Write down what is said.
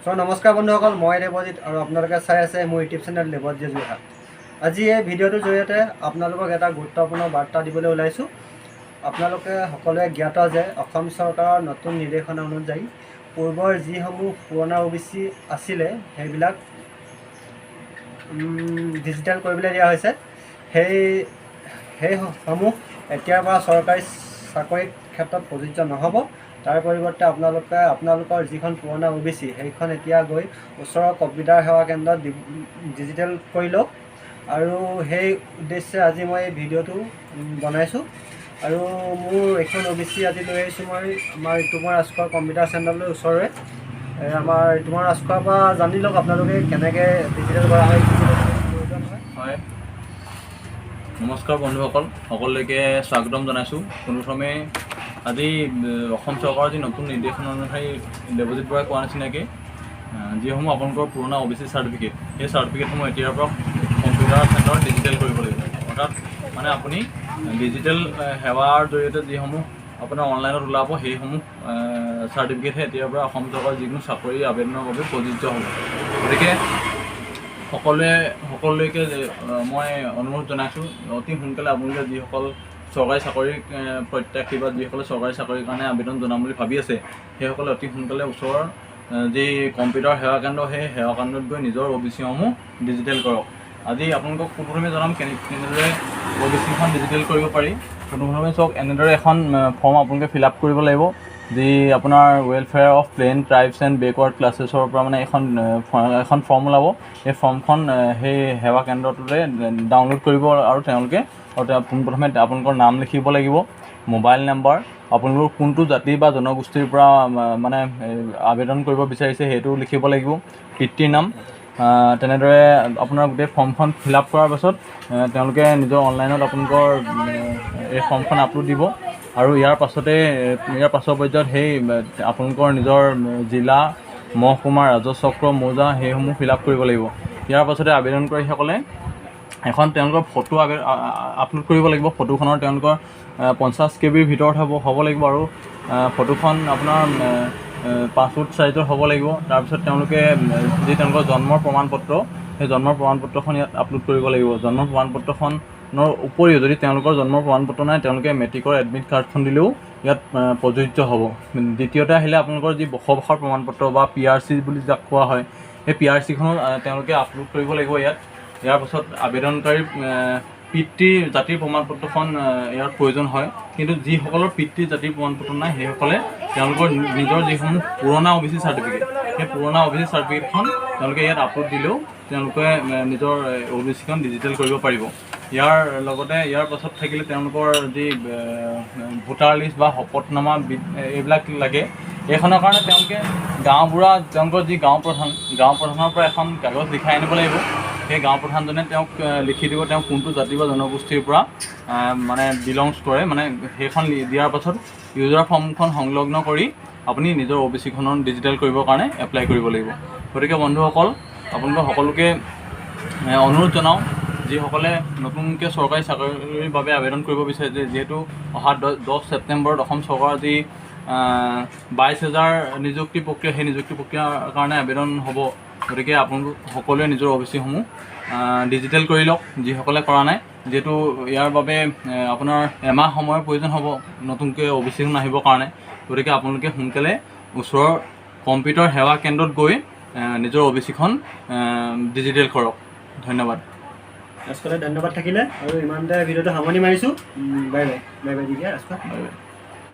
চ' নমস্কাৰ বন্ধুসকল, মই দেৱজিত আৰু আপোনালোকে চাই আছে মোৰ ইউটিউব চেনেল দেৱজিত যোৰহাট। আজি এই ভিডিঅ'টোৰ জৰিয়তে আপোনালোকক এটা গুৰুত্বপূৰ্ণ বাৰ্তা দিবলৈ ওলাইছোঁ। আপোনালোকে সকলোৱে জ্ঞাত যে অসম চৰকাৰৰ নতুন নিৰ্দেশনা অনুযায়ী পূৰ্বৰ যিসমূহ পুৰণা অ' বি চি আছিলে, সেইবিলাক ডিজিটেল কৰিবলৈ দিয়া হৈছে। সেইসমূহ এতিয়াৰ পৰা চৰকাৰী চাকৰিৰ ক্ষেত্ৰত প্ৰযোজ্য নহ'ব। তাৰ পৰিৱৰ্তে আপোনালোকে আপোনালোকৰ যিখন পুৰণা অ' বি চি, সেইখন এতিয়া গৈ ওচৰৰ কম্পিউটাৰ সেৱা কেন্দ্ৰত ডিজিটেল কৰি লওক। আৰু সেই উদ্দেশ্যে আজি মই এই ভিডিঅ'টো বনাইছোঁ। আৰু মোৰ এইখন অ' বি চি আজি লৈ আহিছোঁ মই আমাৰ ঋতুময় ৰাজখোৱা কম্পিউটাৰ চেণ্টাৰলৈ ওচৰৰে। এই আমাৰ ঋতুময় ৰাজখোৱাৰ পৰা জানি লওক আপোনালোকে কেনেকৈ ডিজিটেল কৰা হয়, কি কি প্ৰয়োজন হয়। হয়, নমস্কাৰ বন্ধুসকল, সকলোকে স্বাগতম জনাইছোঁ। পোনপ্ৰথমে আজি অসম চৰকাৰৰ যি নতুন নিৰ্দেশনা অনুসৰি দেৱজিত বৰাই কোৱা নিচিনাকৈ যিসমূহ আপোনালোকৰ পুৰণা অ' বি চি চাৰ্টিফিকেট, সেই চাৰ্টিফিকেটসমূহ এতিয়াৰ পৰা কম্পিউটাৰ চেণ্টাৰত ডিজিটেল কৰিব লাগিব। অৰ্থাৎ মানে আপুনি ডিজিটেল সেৱাৰ জৰিয়তে যিসমূহ আপোনাৰ অনলাইনত ওলাব, সেইসমূহ চাৰ্টিফিকেটহে এতিয়াৰ পৰা অসম চৰকাৰৰ যিকোনো চাকৰি আবেদনৰ বাবে প্ৰযোজ্য হ'ব। গতিকে সকলোলৈকে মই অনুৰোধ জনাইছোঁ, অতি সোনকালে আপোনালোকে যিসকল চৰকাৰী চাকৰি প্ৰত্যাশী বা যিসকলে চৰকাৰী চাকৰিৰ কাৰণে আবেদন জনাম বুলি ভাবি আছে, সেইসকলে অতি সোনকালে ওচৰৰ যি কম্পিউটাৰ সেৱা কেন্দ্ৰ, সেই সেৱা কেন্দ্ৰত গৈ নিজৰ অ' বি চিসমূহ ডিজিটেল কৰক। আজি আপোনালোকক পোনপ্ৰথমে জনাম কেনেদৰে অ' বি চিখন ডিজিটেল কৰিব পাৰি। পোনপ্ৰথমে চাওক, এনেদৰে এখন ফৰ্ম আপোনালোকে ফিল আপ কৰিব লাগিব, যি আপোনাৰ Welfare of Plain Tribes and Backward ক্লাছেছৰ পৰা মানে এখন ফৰ্ম ওলাব। এই ফৰ্মখন সেই সেৱা কেন্দ্ৰটোতে ডাউনলোড কৰিব আৰু তেওঁলোকে আৰু তেওঁ পোনপ্ৰথমে আপোনালোকৰ নাম লিখিব লাগিব, মোবাইল নাম্বাৰ, আপোনালোকৰ কোনটো জাতি বা জনগোষ্ঠীৰ পৰা মানে আবেদন কৰিব বিচাৰিছে সেইটো লিখিব লাগিব, পিতৃৰ নাম, তেনেদৰে আপোনাৰ গোটেই ফৰ্মখন ফিল আপ কৰাৰ পাছত তেওঁলোকে নিজৰ অনলাইনত আপোনালোকৰ এই ফৰ্মখন আপলোড দিব। আৰু ইয়াৰ পাছতে ইয়াৰ পাছৰ পৰ্যায়ত সেই আপোনালোকৰ নিজৰ জিলা, মহকুমা, ৰাজহ চক্ৰ, মৌজা সেইসমূহ ফিল আপ কৰিব লাগিব। ইয়াৰ পাছতে আবেদনকাৰীসকলে এখন তেওঁলোকৰ ফটো আপলোড কৰিব লাগিব। ফটোখনৰ তেওঁলোকৰ 50 কেবিৰ ভিতৰত হ'ব লাগিব আৰু ফটোখন আপোনাৰ পাছপৰ্ট চাইজৰ হ'ব লাগিব। তাৰপিছত তেওঁলোকে যি তেওঁলোকৰ জন্মৰ প্ৰমাণপত্ৰ, সেই জন্মৰ প্ৰমাণপত্ৰখন ইয়াত আপলোড কৰিব লাগিব। জন্মৰ প্ৰমাণপত্ৰখনৰ উপৰিও যদি তেওঁলোকৰ জন্মৰ প্ৰমাণপত্ৰ নাই, তেওঁলোকে মেট্ৰিকৰ এডমিট কাৰ্ডখন দিলেও ইয়াত প্ৰযোজ্য হ'ব। দ্বিতীয়তে আহিলে আপোনালোকৰ যি বসবাসৰ প্ৰমাণপত্ৰ বা পি আৰ চি বুলি যাক কোৱা হয়, সেই পি আৰ চিখনো তেওঁলোকে আপলোড কৰিব লাগিব ইয়াত। ইয়াৰ পাছত আবেদনকাৰীৰ পিতৃৰ জাতিৰ প্ৰমাণপত্ৰখন ইয়াৰ প্ৰয়োজন হয়। কিন্তু যিসকলৰ পিতৃৰ জাতিৰ প্ৰমাণপত্ৰ নাই, সেইসকলে তেওঁলোকৰ নিজৰ যিসমূহ পুৰণা অ' বি চি চাৰ্টিফিকেট, সেই পুৰণা অ' বি চি চাৰ্টিফিকেটখন তেওঁলোকে ইয়াত আপলোড দিলেও তেওঁলোকে নিজৰ অ' বি চিখন ডিজিটেল কৰিব পাৰিব। ইয়াৰ লগতে ইয়াৰ পাছত থাকিলে তেওঁলোকৰ যি ভোটাৰ লিষ্ট বা শপতনামা এইবিলাক লাগে। এইখনৰ কাৰণে তেওঁলোকে গাঁওবুঢ়া, তেওঁলোকৰ যি গাঁও প্ৰধান, গাঁও প্ৰধানৰ পৰা এখন কাগজ লিখাই আনিব লাগিব। সেই গাঁও প্ৰধানজনে তেওঁক লিখি দিব তেওঁ কোনটো জাতি বা জনগোষ্ঠীৰ পৰা মানে বিলংছ কৰে। মানে সেইখন দিয়াৰ পাছত ইউজাৰ ফৰ্মখন সংলগ্ন কৰি আপুনি নিজৰ অ' বি চিখনৰ ডিজিটেল কৰিবৰ কাৰণে এপ্লাই কৰিব লাগিব। গতিকে বন্ধুসকল, আপোনালোকক সকলোকে অনুৰোধ জনাওঁ, যিসকলে নতুনকৈ চৰকাৰী চাকৰিৰ বাবে আবেদন কৰিব বিচাৰিছে, যিহেতু অহা 10 ছেপ্টেম্বৰত অসম চৰকাৰৰ যি 22,000 নিযুক্তি প্ৰক্ৰিয়া, সেই নিযুক্তি প্ৰক্ৰিয়াৰ কাৰণে আবেদন হ'ব। গতিকে আপোনালোক সকলোৱে নিজৰ অ' বি চিসমূহ ডিজিটেল কৰি লওক, যিসকলে কৰা নাই। যিহেতু ইয়াৰ বাবে আপোনাৰ এমাহ সময়ৰ প্ৰয়োজন হ'ব নতুনকৈ অ' বি চিখন আহিবৰ কাৰণে। গতিকে আপোনালোকে সোনকালে ওচৰৰ কম্পিউটাৰ সেৱা কেন্দ্ৰত গৈ নিজৰ অ' বি চিখন ডিজিটেল কৰক। ধন্যবাদ। ৰাজকোৱালৈ ধন্যবাদ থাকিলে আৰু ইমানতে ভিডিঅ'টো সামৰণি মাৰিছোঁ। Bye bye, bye by the দিয়া ৰাজকোৱা। Bye bye.